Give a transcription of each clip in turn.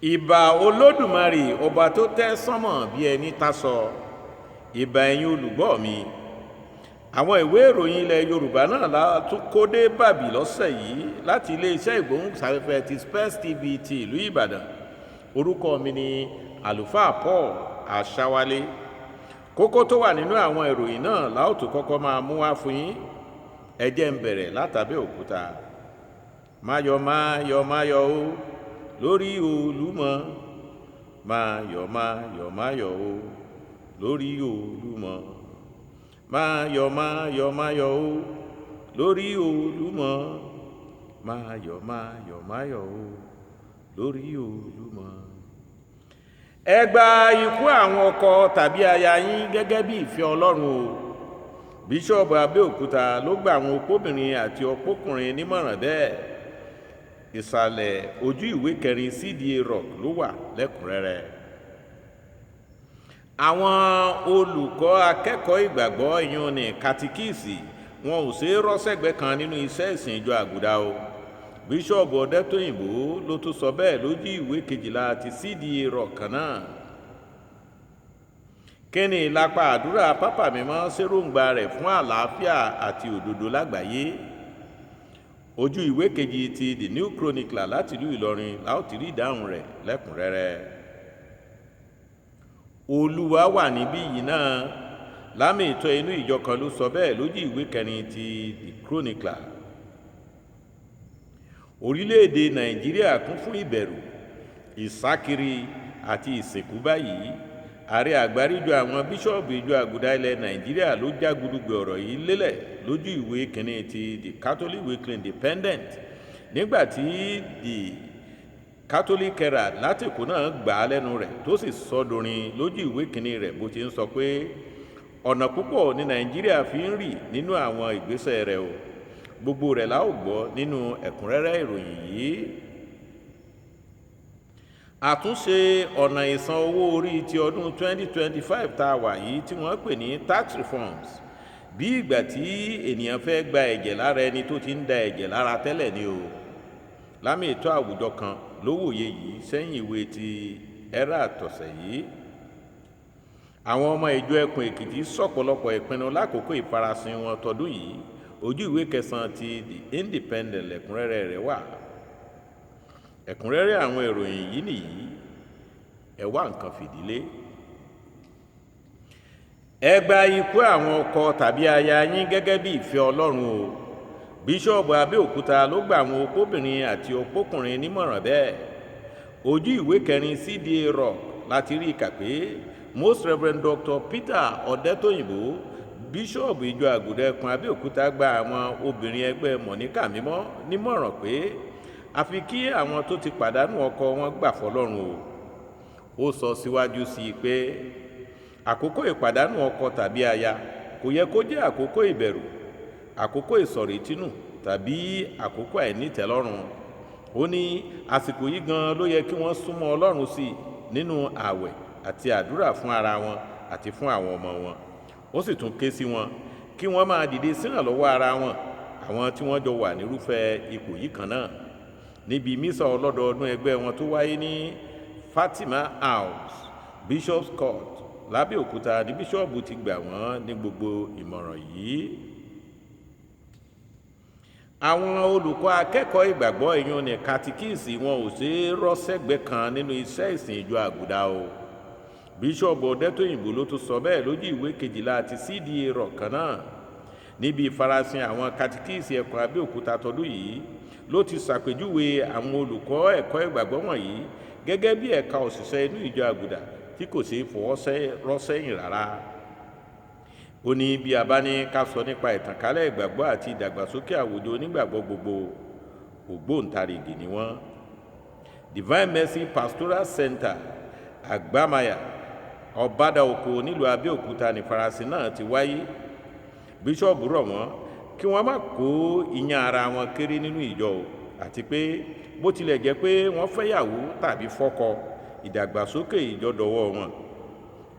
Ìbà Olódùmarè, ọba tó tẹ́ sánmọ̀ bí ẹni tasọ. Ìbà ẹ̀yin olùgbọ́ mi. Àwọn ìwé ìròyìn ilẹ̀ Yorùbá náà la tún kó dé bàbí lọ́sẹ̀ yìí láti iléeṣẹ́ ìgbóhùnsáfẹ́fẹ́ ti Spurs TV ti ìlú Ìbàdàn. Orúkọ mi ni Àlùfáà Paul Aṣáwálé. Kókó tó wà nínú àwọn ìròyìn náà la ó tún kọ́kọ́ máa mú wá fún yín. Ẹ jẹ́ n bẹ̀rẹ̀ látàbẹ́òkúta. Máyọ̀, máyọ̀, máyọ̀ o lórí Olúmọ. Máyọ̀, máyọ̀, máyọ̀ o lórí Olúmọ. Máyọ̀, máyọ̀, máyọ̀ o lórí Olúmọ. Máyọ̀, máyọ̀, máyọ̀ o lórí Olúmọ. Ẹ gba ikú àwọn ọkọ tàbí aya yín gẹ́gẹ́ bí ìfẹ́ Ọlọ́run o. Bíṣọ́ọ̀bù Abẹ́òkúta ló gba àwọn opóbìnrin àti opókùnrin nímọ̀ràn bẹ́ẹ̀. Ìsàlẹ̀ ojú ìwé kẹrin CDA Rock ló wà lẹ́kùnrẹ́rẹ́. Àwọn olùkọ́ akẹ́kọ̀ọ́ ìgbàgbọ́ ìyún ní katikíìsì wọn ò ṣeé rọ́ sẹ́gbẹ́ kan nínú iṣẹ́ ìsìn ìjọ Àgùdà o. Bíṣọ́ọ̀bù Ọ̀dẹ́tóyìnbó ló tún sọ bẹ́ẹ̀ lójú ìwé 12 ti CDA Rock kan náà. Kí ni ìlapa àdúrà Pápá Mímọ́ ṣèròǹgbà rẹ̀ fún àlàáfíà àti òdodo lágbàáyé? Ojú ìwé kejì ti The New Chronicler láti ìlú Ìlọrin la ó ti rí ìdáhùn rẹ̀ lẹ́kùnrẹ́rẹ́. Olúwa wà níbí yìí náà. Lámì ìtọ́ inú ìjọ kan ló sọ bẹ́ẹ̀ lójú ìwé kẹrin ti The Chronicler. Orílẹ̀-èdè Nàìjíríà kún fún ìbẹ̀rù, ìsákiri àti ìsìnkú báyìí. Ààrẹ àgbáríjọ àwọn bíṣọ́ọ̀bù ìjọ Àgùdà ilẹ̀ Nàìjíríà ló já gudugbẹ̀ ọ̀rọ̀ yìí lélẹ̀ lójú ìwé kìíní ti The Catholic Weekly Independent, nígbà tí The Catholic Herald látìkú náà gbà á lẹ́nu rẹ̀ tó sì sọdọ̀rin lójú ìwé kìíní rẹ̀, bó ti ń sọ pé ọ̀nà púpọ̀ ní Nàìjíríà fi ń rì nínú àwọn ìgbésẹ̀ rẹ̀ o. Gbogbo rẹ̀ la ó gbọ́ nínú ẹ̀kúnrẹ́rẹ́ ìròyìn yìí. Àtúnṣe ọ̀nà ìsan owó orí ti ọdún 2025 tá a wà yìí tí wọ́n pè ní tax reforms, bí ìgbà tí ènìyàn fẹ́ gba ẹ̀jẹ̀ lára ẹni tó ti ń da ẹ̀jẹ̀ lára tẹ́lẹ̀ ni o. Lámì ètò àwùjọ kan ló wòye yìí sẹ́yìn ìwé ti Herald tọ̀sẹ̀ yìí. Àwọn ọmọ ìjọ ẹkùn Èkìtì sọ̀pọ̀lọpọ̀ ìpinnu lákòókò ìfarasin wọn tọdún yìí. Ojú ìwé kẹsàn-án ti The Independent lẹ́kùnrẹ́rẹ́ rẹ̀ wà. Ẹ̀kúnrẹ́rẹ́ àwọn ìròyìn yìí nìyí. Ẹ wá nǹkan fìdílé. Ẹ gba ikú àwọn ọkọ tàbí aya yín gẹ́gẹ́ bí ìfẹ́ Ọlọ́run o. Bíṣọ́ọ̀bù Abẹ́òkúta ló gba àwọn opóbìnrin àti opókùnrin nímọ̀ràn bẹ́ẹ̀. Ojú ìwé kẹrin CDA Rock láti rí kà pé Most Reverend Dr. Peter Ọ̀dẹ́tóyìnbó, bíṣọ́ọ̀bù ìjọ Àgùdà ẹkùn Abẹ́òkúta, gba àwọn obìnrin ẹgbẹ́ Mọ̀níkà Mímọ́ nímọ̀ràn pé àfi kí àwọn tó ti pàdánù ọkọ wọn gbà fọlọ́run o. Ó sọ síwájú sí i pé àkókò ìpàdánù ọkọ tàbí aya kò yẹ kó jẹ́ àkókò ìbẹ̀rù, àkókò ìsọ̀rètínù tàbí àkókò àìnítẹ́lọ́rùn. Ó ní àsìkò yìí gan ló yẹ kí wọ́n súnmọ́ Ọlọ́run sí i nínú ààwẹ̀ àti àdúrà fún ara wọn àti fún àwọn ọmọ wọn. Ó sì tún ké sí wọn kí wọ́n máa dìde sírànlọ́wọ́ ara wọn, àwọn tí wọ́n jọ wà nírúfẹ́ ipò yìí kan náà. Níbi mísà ọlọ́dọọdún ẹgbẹ́ wọn tó wáyé ní Fatima House, Bishop's Court, lábẹ́òkúta ní bíṣọ́ọ̀bù ti gbà wọ́n ní gbogbo ìmọ̀ràn yìí. Àwọn olùkọ́ akẹ́kọ̀ọ́ ìgbàgbọ́ ìyún ní katikíìsì wọn ò ṣeé rọ́ sẹ́gbẹ́ kan nínú iṣẹ́ ìsìn ìjọ Àgùdà o. Bíṣọ́ọ̀bù Ọ̀dẹ́tóyìnbó ló tún sọ bẹ́ẹ̀ lójú ìwé 12 ti CDA Rock kan náà. Níbi ìfarasin àwọn katikíìsì ẹkùn Abẹ́òkúta tọdún yìí ló ti ṣàpèjúwe àwọn olùkọ́ ẹ̀kọ́ ìgbàgbọ́ wọ̀nyí gẹ́gẹ́ bí ẹ̀ka òṣìṣẹ́ inú ìjọ Àgùdà tí kò ṣeé fọwọ́ rọ́ sẹ́yìn rárá. Ó ní bí a bá ní ká sọ nípa ìtànkálẹ̀ ìgbàgbọ́ àti ìdàgbàsókè àwùjọ onígbàgbọ́ gbogbo, ògbóǹtarìgì ni wọ́n. Divine Mercy Pastoral Center, Àgbàmáyà, Ọ̀bádà Oko nílùú Abẹ́òkúta ní farasin náà ti wáyé. Bíṣọ́ọ̀bù rọ̀ wọ́n kí wọ́n má kó iyán ara wọn kéré nínú ìjọ o, àti pé bó tilẹ̀ jẹ́ pé wọ́n fẹ́yàwó tàbí fọ́kọ, ìdàgbàsókè ìjọ dọwọ́ wọn.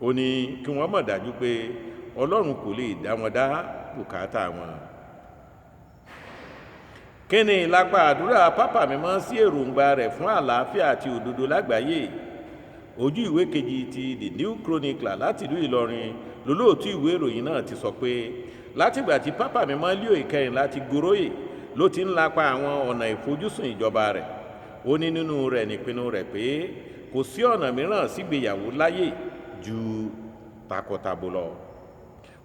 Ó ní kí wọ́n mọ̀ dájú pé Ọlọ́run kò lè dá wọn dá bùkátà wọn. Kí ni ìlapa àdúrà Pápá Mímọ́ sí èròǹgbà rẹ̀ fún àlàáfíà àti òdodo lágbàáyé? Ojú ìwé kejì ti The New Chronicler láti ìlú Ìlọrin lólóòtú ìwé ìròyìn náà ti sọ pé látìgbà tí Pápá Mímọ́ Leo ìkẹrìnlá ti goróyè ló ti ń lapa àwọn ọ̀nà ìfojúsùn ìjọba rẹ̀. Ó ní nínú rẹ̀ nípinnu rẹ̀ pé kò sí ọ̀nà mìíràn sígbéyàwó láyè ju takọtabo lọ.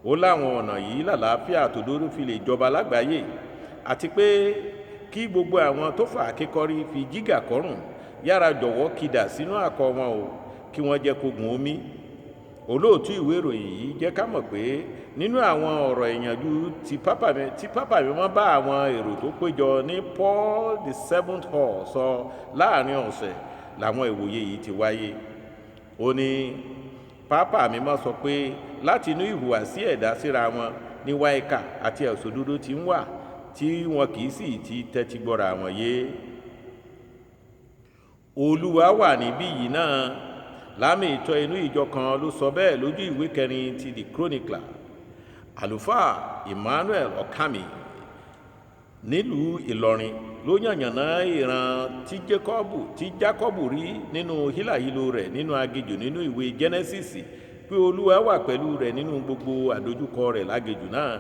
Ó láwọn ọ̀nà yìí làlàáfíà àtòdodo fi lè jọba lágbàáyé, àti pé kí gbogbo àwọn tó fà á kékọ́rí fi jígà kọ́rùn yára jọ̀wọ́ kidà sínú àkọ́ wọn o, kí wọ́n jẹ́ kógun omi. Olóòtú ìwé ìròyìn yìí jẹ́ ká mọ̀ pé nínú àwọn ọ̀rọ̀ ìyànjú tí Pápá Mímọ́ bá àwọn èrò tó péjọ ní Paul the Seventh Hall sọ láàrin ọ̀sẹ̀ làwọn ìwòye yìí ti wáyé. Ó ní Pápá Mímọ́ sọ pé láti inú ìhùwàsí ẹ̀dá síra wọn ní wáìkà àti ẹ̀sùn dúdú ti ń wà tí wọn kì í sì ti tẹ́tí gbọ́ra wọn yé. Olúwa wà níbí yìí náà. Lámì ìtọ́ inú ìjọ kan ló sọ bẹ́ẹ̀ lójú ìwé kẹrin ti The Chronicler. Àlùfáà Emmanuel Ọ̀kàmì nílùú Ìlọrin ló yànnàná ìran tí Jákọ́bù rí nínú hílàhílo rẹ̀ nínú aginjù nínú ìwé Genesis, pé Olúwa wà pẹ̀lú rẹ̀ nínú gbogbo àdójúkọ rẹ̀ láginjù náà.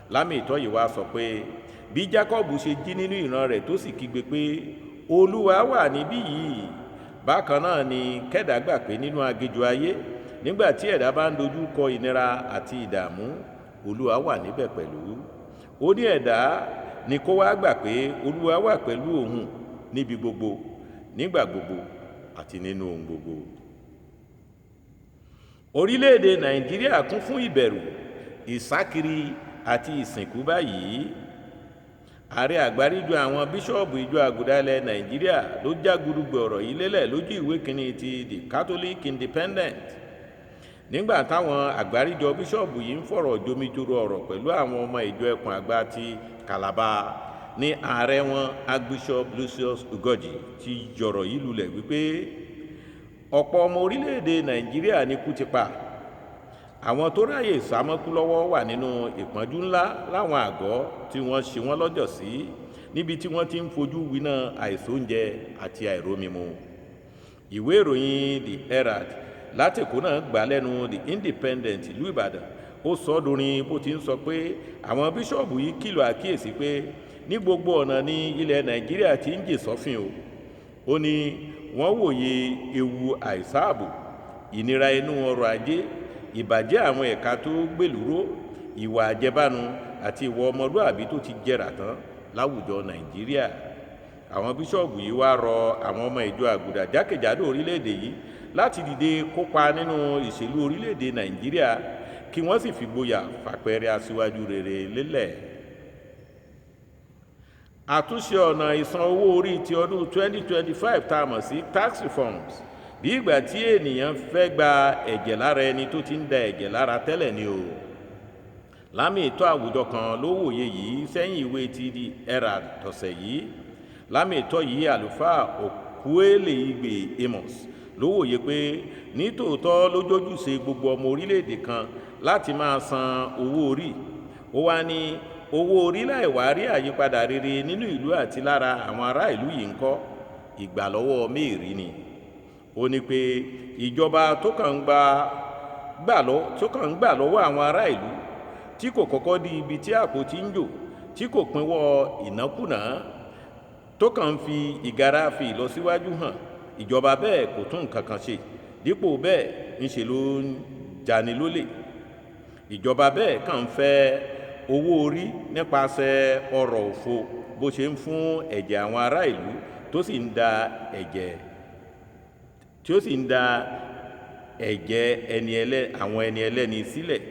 Lámì ìtọ́ yìí wá sọ pé bí Jákọ́bù ṣe jí nínú ìran rẹ̀ tó sì kígbe pé Olúwa wà níbí yìí, bákan náà ni kẹ́dà gbà pé nínú aginjù ayé, nígbà tí ẹ̀dá bá ń dojú kọ ìnira àti ìdààmú, Olúwa wà níbẹ̀ pẹ̀lú. Ó ní ẹ̀dá ni kó wá gbà pé Olúwa wà pẹ̀lú òun níbi gbogbo, nígbà gbogbo àti nínú ohun gbogbo. Orílẹ̀-èdè Nàìjíríà kún fún ìbẹ̀rù, ìsákiri àti ìsìnkú báyìí. Ààrẹ àgbáríjọ àwọn bíṣọ́ọ̀bù ìjọ àgùdà ilẹ̀ Nàìjíríà ló jágudùgbò ọ̀rọ̀ yìí lélẹ̀ lójú ìwé kìíní ti The Catholic Independent nígbà táwọn àgbáríjọ bíṣọ́ọ̀bù yìí ń fọ̀rọ̀ jomitoro ọ̀rọ̀ pẹ̀lú àwọn ọmọ ìjọ ẹkùn àgbà ti Calabar ní ààrẹ wọn Archbishop Lucius Ugoji ti jọ̀rọ̀ yìí lulẹ̀ wípé ọ̀pọ̀ ọmọ orílẹ̀-èdè Nàìjíríà ní kú ti pa. Àwọn tó ráyè sámọ́kú lọ́wọ́ wà nínú ìpọ́njú ńlá láwọn àgọ́ tí wọ́n ṣe wọ́n lọ́jọ́ sí, níbi tí wọ́n ti ń fojú winá àìsóúnjẹ àti àìrómimu. Ìwé ìròyìn The Herald látẹ̀kọ́ náà gbà lẹ́nu The Independent ìlú Ìbàdàn. Ó sọ ọ́ dorin bó ti ń sọ pé àwọn bíṣọ́ọ̀bù yìí kìlọ̀ àkíyèsí pé ní gbogbo ọ̀nà ní ilẹ̀ Nàìjíríà ti ń jè sọ́fìn o. Ó ní wọ́n wòye ewu àìsáàbò, ìnira inú ọrọ̀ ajé, ìbàjẹ́ àwọn ẹ̀ka tó gbèlúró, ìwà àjẹbánu àti ìwà ọmọlúàbí tó ti jẹrà tán láwùjọ Nàìjíríà. Àwọn bíṣọ́ọ̀bù yìí wá rọ àwọn ọmọ ìjọ àgùdà jákèjádò orílẹ̀-èdè yìí láti dìde kópa nínú ìṣèlú orílẹ̀-èdè Nàìjíríà, kí wọ́n sì fìgboyà fàpẹẹrẹ aṣíwájú rere lélẹ̀. Àtúnṣe ọ̀nà ìsan owó orí ti ọdún 2025 tá a mọ̀ sí tax reforms, bí ìgbà tí ènìyàn fẹ́ gba ẹ̀jẹ̀ lára ẹni tó ti ń da ẹ̀jẹ̀ lára tẹ́lẹ̀ ni o. Lámì ìtọ́ àwùjọ kan ló wòye yìí sẹ́yìn ìwé ti The Herald tọ̀sẹ̀ yìí. Lámì ìtọ́ yìí, àlùfáà Òkúélé Igbe Amos ló wòye pé nítòótọ́ lójójúṣe gbogbo ọmọ orílẹ̀-èdè kan láti máa san owó orí. Ó wá ní owó orí láì wá rí àyípadà rere nínú ìlú àti lára àwọn ará ìlú yìí ń kọ́ ìgbà lọ́wọ́ mẹ́ẹ̀rí ni. Ó ní pé ìjọba tó kàn ń gbà lọ́wọ́ àwọn ará ìlú tí kò kọ́kọ́ di ibi tí àpò ti ń jò, tí kò pinwọ́ ìnákúnàá, tó kàn ń fi ìgárá fi ìlọsíwájú hàn, ìjọba bẹ́ẹ̀ kò tún nǹkan kan ṣe, dípò bẹ́ẹ̀ ńṣe ló ń jani lólè. Ìjọba bẹ́ẹ̀ kàn ń fẹ́ owó orí nípasẹ̀ ọ̀rọ̀ òfo bó ṣe ń fún ẹ̀jẹ̀ àwọn ará ìlú tó sì ń da ẹ̀jẹ̀ tí ó sì ń da ẹ̀jẹ̀ ẹni ẹlẹ́ àwọn ẹni ẹlẹ́ni sílẹ̀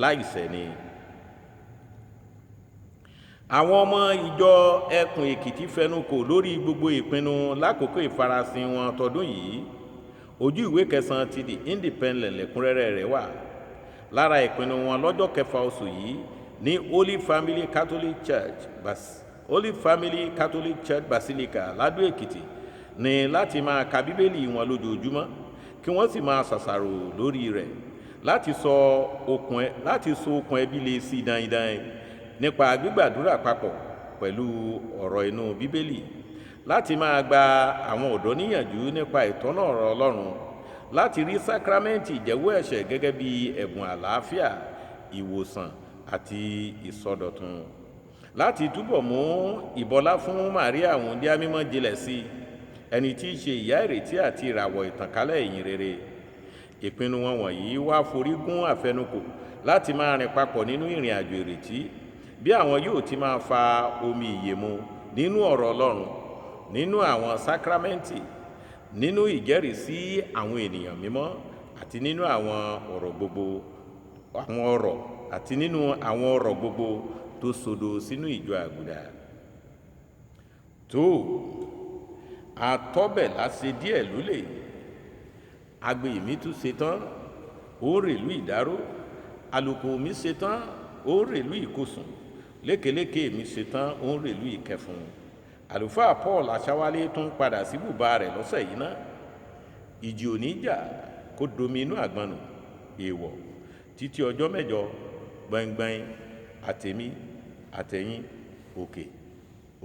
láìṣẹ̀ ni. Àwọn ọmọ ìjọ ẹkùn Èkìtì fẹnukò lórí gbogbo ìpinnu lákòókò ìfarasin wọn tọdún yìí. Ojú ìwé kẹsàn-án ti The Independent lẹ́kúnrẹ́rẹ́ rẹ̀ wà. Lára ìpinnu wọn lọ́jọ́ kẹfà oṣù yìí ní Holy Family Catholic Church Basilica Ládó Èkìtì ní láti máa ka Bíbélì wọn lójoojúmọ́, kí wọ́n sì máa ṣàṣàrò lórí rẹ̀, láti so okùn ẹbí lè sí daindain nípa gbígbàdúrà papọ̀. Pẹ̀lú ọ̀rọ̀ inú Bíbélì, láti máa gba àwọn ọ̀dọ́ níyànjú nípa ìtọ́nà ọ̀rọ̀ Ọlọ́run, láti rí sákrámẹ́ǹtì ìjẹ́wọ́ ẹ̀ṣẹ̀ gẹ́gẹ́ bí ẹ̀bùn àlàáfíà, ìwòsàn àti ìsọdọ̀tun, láti túbọ̀ mú ìbọlá fún Màríà wúńdíá mímọ́ jinlẹ̀ sí i, ẹni tí í ṣe ìyá ìrètí àti ìràwọ̀ ìtànkálẹ̀ ìyìn rere. Ìpinnu wọn wọ̀nyí wá forí gún àfẹnukò láti máa rìn papọ̀ nínú ìrìn àjò ìrètí, bí àwọn yóò ti máa fa omi ìyè mu nínú ọ̀rọ̀ Ọlọ́run, nínú àwọn sákrámẹ́ǹtì, nínú ìjẹ́rìísí àwọn ènìyàn mímọ́ àti nínú àwọn ọ̀rọ̀ gbogbo, àwọn ọ̀rọ̀ àti nínú àwọn ọ̀rọ̀ gbogbo tó sodo sínú ìjọ àgùdà. Tó àtọ́bẹ̀ láṣẹ díẹ̀ lólè, agbe mi tún ṣetán, ó ń rèlú Ìdáró, àlùkò mi ṣetán, ó ń rèlú Ìkosùn, lékeléké mi ṣetán, ó ń rèlú Ìkẹfun. Àlùfáà Paul Aṣáwálé tún padà sí bùbá rẹ̀ lọ́sẹ̀ yìí ná. Ìjì ò ní jà kó domi inú àgbọn nù, èèwọ̀. Títí ọjọ́ mẹ́jọ, gbọ̀ngbọ̀n àtèmi àtẹ̀yìn, òkè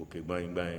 òkè gbọ̀ngbọ̀n.